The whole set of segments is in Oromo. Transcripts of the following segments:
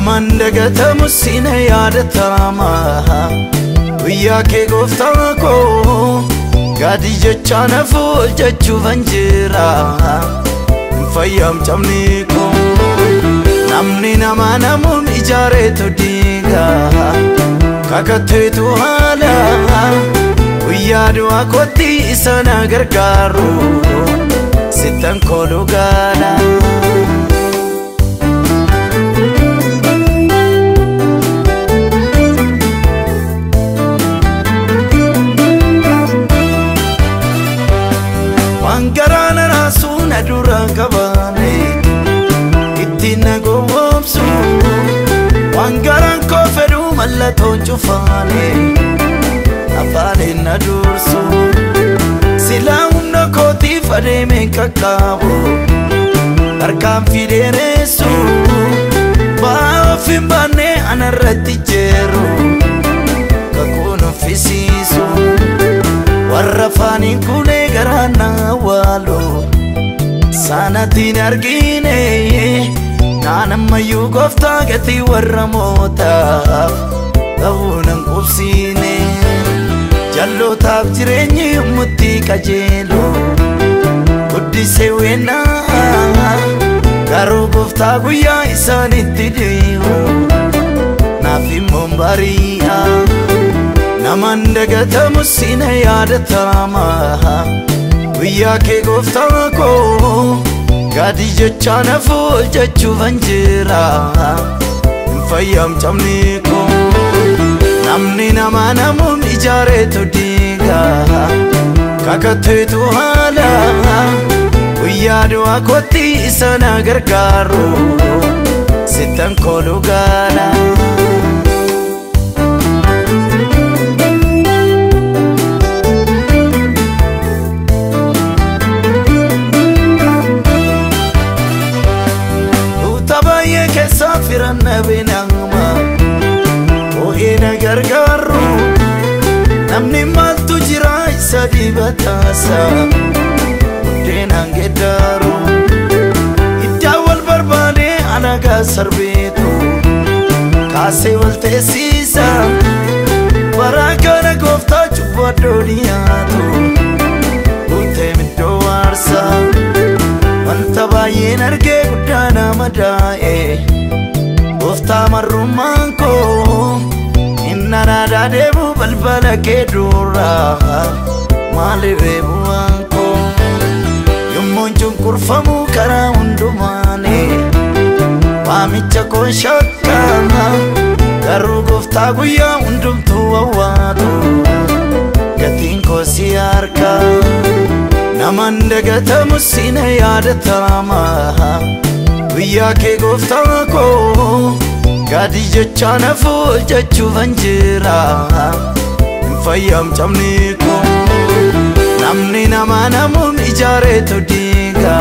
Naman dagatamu sina yaadatama guyyaa kee gooftaa koo gadi jecha nafu jechuufan jira hin fayyaam cabni koo namni nama namuun ijaareetu diiga kakatteetu haala guyyaa du'aa kootti isa na gargaaru sittan kooluu gaala. Waan garaa na raasuu na dura qabaane ittiin na gowwoomsu waan garaan koo fedhu mallattoon cufaane afaaniin na dursu silaa humna kootiif adeemeen qaqqaabu harkaan fideeneessu ba'aa of hin baanne anarratti jeeru kakuun uffisiisu. Warra afaaniin kunee garaa na awwaalu sanatiin argine naan ammayyuu gooftaa gatii warra mootaaf ta'uu nan qubsiine jallootaaf jireenyi yommutti qajeelu guddisee weennaa garuu gooftaa guyyaa isaanitti dhi'u naaf immoo bari'a. Naman dagatamu sina yaadatama guyyaa kee gooftaa koo gadi jecha nafu jechuufan jira hin fayyaam cabni koo namni nama namuun ijaareetu diiga kakatteetu haala guyyaa du'aa kootti isa na gargaaru sittan kooluu gaala. Firanna beenama oo'ee na gargaaru namni maaltu jira isa dibataasa buddeenaan geeddaaru iddaa wal barbaade alagaa sarbeetu kaasee wal teessisa bara kana gooftaa cubbuu addoo dhiyaatu guutee iddoo aarsaa wanta baay'een argee guddaa nama daa'e. Gooftaa marrummaan koo inni aadaa deemu balbala kee dura maaliif bu'aan koo yommuun cunqurfamu karaa hundumaani waamicha koon shakkama garuu gooftaa guyyaa hundumtuu awwaatu gatiin koo si harka naman dagatamu sina yaadatama. Guyyaa kee gooftaa koo gadi jecha nafu jechuufan jira hin fayyaam cabni koo namni nama namuun ijaareetu diiga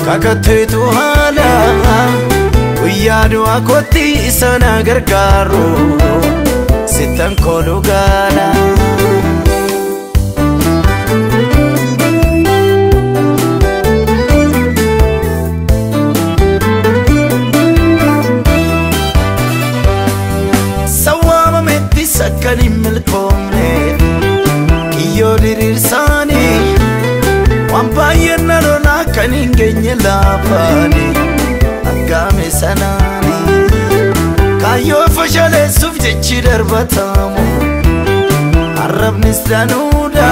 kakatteetu haala guyyaa du'aa kootti isa na gargaaru sittan kooluu gaala. Akkan hin milkoomne kiyyoo diriirsaanii waan baay'een na lolaa kan hin geenye laafaani aggaame sanaanii kaayyoo fashaleessuuf jechi darbatamu arrabnis danuudha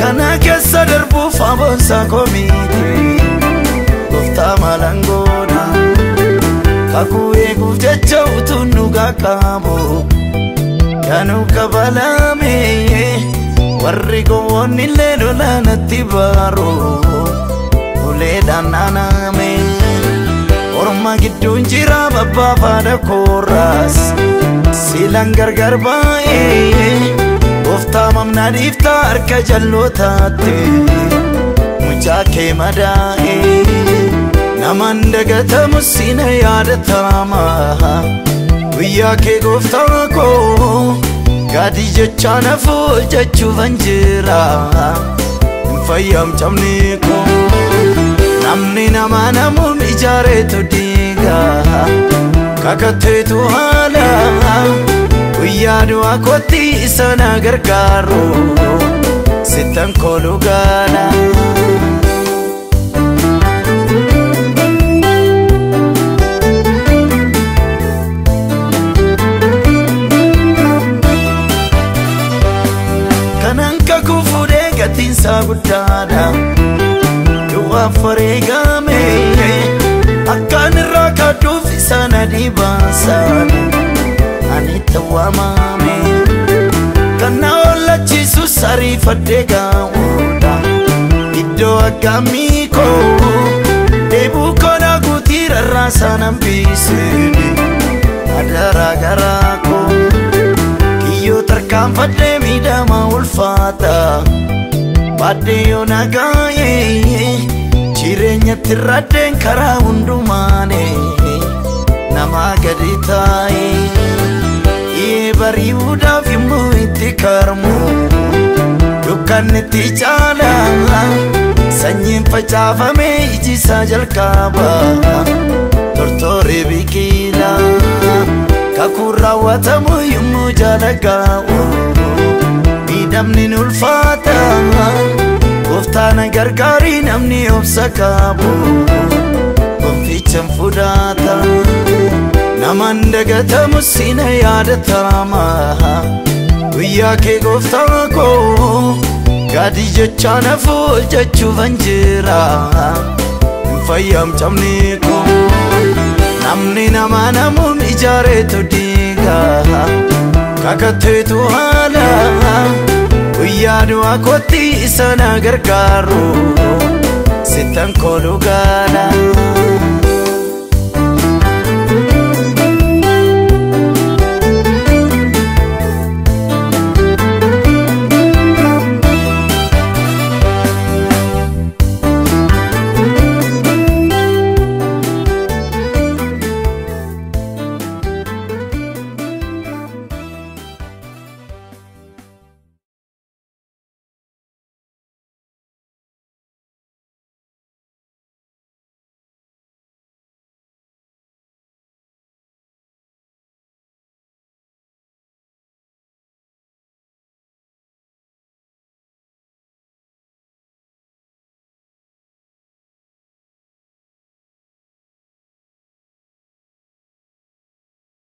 kana keessa darbuuf aboonsaa komiiti gooftaa maalan goona kakuu eeguuf jecha utuun nu qaqqaabu. Kanuu kabalame warri gowwoonni illee lolaanatti baaru uleedhaan naaname orma gidduun jira babbaafaadha kooraas silaan gargar baa'ee gooftaa mamnaa dhiiftaa harka jallootaatti mucaa kee madaa'e naman dagatamu sina yaadatama. Guyyaa kee gooftaa koo gadi jecha nafu jechuufan jira hin fayyaam cabni koo namni nama namuun ijaareetu diiga. diiga kakatteetu haala guyyaa du'aa kootti isa na gargaaru sittan kooluu gaala. Kanan kakuu fuudhee gatiinsaa guddaadha du'aaf wareegame akkaan irraa kaadduuf isaan adii baasan ani tawwaamame kan na ollachiisus ariifadhee gaa'uudha iddoo akkamii koo dheebuu koo na guutii rarraasaa nan biisine adaraa garaa koo kiyyoo tarkaanfadhee miidhama ulfaata baadhee yoo na gaa'ee jireenyatti raddeen karaa hundumaane nama gadi taa'e bari'uudhaaf yommuu itti karmu dukkanni caala sanyiin facaafame iji isaa jalqaba tortoree biqila kakuun raawwatamu yommuu jaalagaa'u miidhamni ni ulfaata gooftaan gargaarii namni obsa qabu gonfichaan fudhata namaan dagatamu sina yaadatama guyyaa kee gooftaa koo gadi jechaa nafu ol jechuufan jira hin fayyamcamne koo namni nama namuun ijaareetu diiga kakatteetu haala guyyaa du'aa kootti isa na gargaaru sittan kooluu gaala.